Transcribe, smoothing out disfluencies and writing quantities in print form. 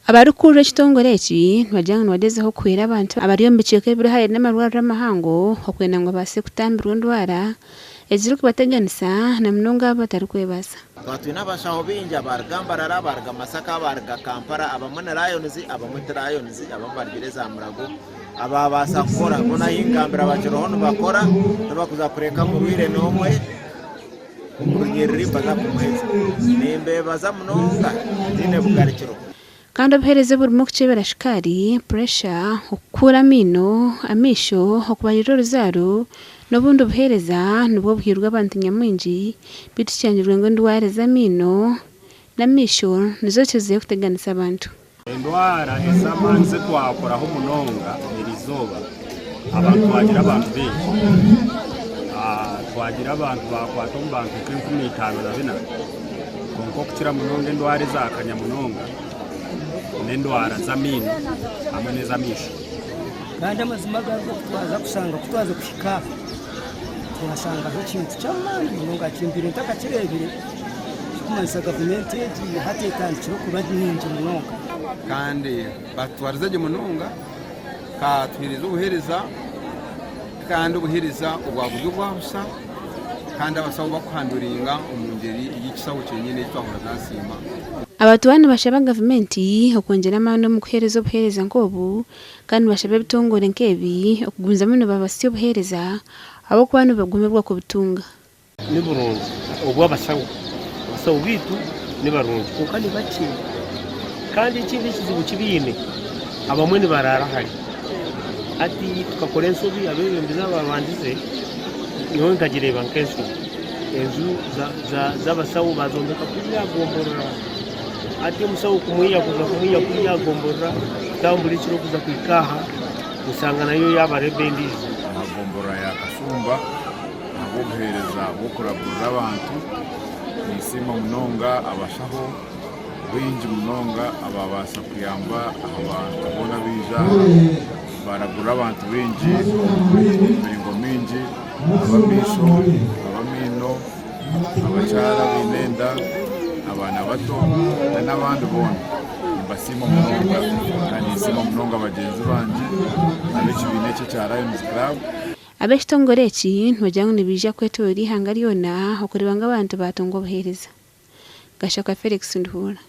Abarikukurira ekitongore eki nibagira ngu nibagyezaho kuhwera abantu abari omu bicweka ebiri hare n'amarwariro amahango okwenda ngu babaase kutambirwa endwara ezirikubateganisa na munonga abo abatarikwebaasa. Twaba twine abashaho baingi abaruga Mbarara, abaruga Masaka, abaruga Kampala, abamwe ni Lions, abamwe ti Lions, abamwe barugire za Murago, ababaasa kukora. Boona ahi ngambira bakiriho nibakora, tibakuza kureka murwaire n'omwe. Omu runyiriri mbaza kumuheza. Nimbeebaza munonga ntaine bugarukiro. Kandi obuheereza oburimu okukyebera shukaari, puresha, okukuura amaino, amaisho, okubaririra oruzaaro, n'obundi buheereza nibwo buhairwe abantu nyamwingi, beitu kishangirwe ngu endwara ez'amaino n'amaisho nizo zikizire kuteganisa abantu. Endwara ez'amaani ezi twakoraho munonga erizooba abantu twagira abantu baingi twagira abantu baakwata omu bantu nk'enkumi itaano na bina kwonka okukira munonga endwara ezaakanya munonga n'endwara z'amaino hamwe n'ez'amaisho. Kandi amazima agari oku twaza kushanga ku twaza kuhika aha twashangaho ekintu ky'amaani munonga kimbaire ntakakireebire. Ekirikumanyisa gavumenti egi hati etandikire kuba nyingi munonga. Kandi batutwarize gye munonga, katuheereza obuheereza kandi obuheereza obwa buryo bwa busha kandi abasaho bakuhanduringa omu ngyeri y'ekishaho kyenyine eki twahurira nasiima. Abatuura nibashaba gavumenti okwongyera amaani omu kuheereza obuheereza nk'obu kandi nibashaba ebitongore nk'ebi okugumizamu nibabasya obuheereza ahabw'okuba nibagumirwa kubutunga. Ni burungi obu abashaho abashaho baitu ni barungi kwonka ni bakye kandi ekindi ekizibu ki baine abamwe nibaraara hare. Hati tukakora enshobi abeebembezi abaabandize nyowe nkagireeba nk'enshobi enju z'abashaho baazombeka kuriya aha gomborora hati omushaho kumwiha kuza kumwiha kuriya aha gomborora kutambura ekiro kuza kuhika aha oshanga nayo yaaba reba endiijo. Aha gomborora ya Kashumba. Ahabw'obuheereza bw'okuragurira abantu, ninsiima munonga abashaho baingi munonga ababaasa kuyamba aha bantu boona abaija aha. Baragurira abantu baingi omu miringo mingi, ab'amaisho, ab'amaino, abakyara abaine enda, abaana bato n'abandi boona. Nimbasiima munonga kandi ninsiima munonga bagyenzi bangye ab'ekibiina eki ekya Lions Club. Ab'ekitongore eki nibagira ngu nibaija kwetoorora eihanga ryona okureeba ngu abantu baatunga obuheereza. Gashaka Felix Nduhuura.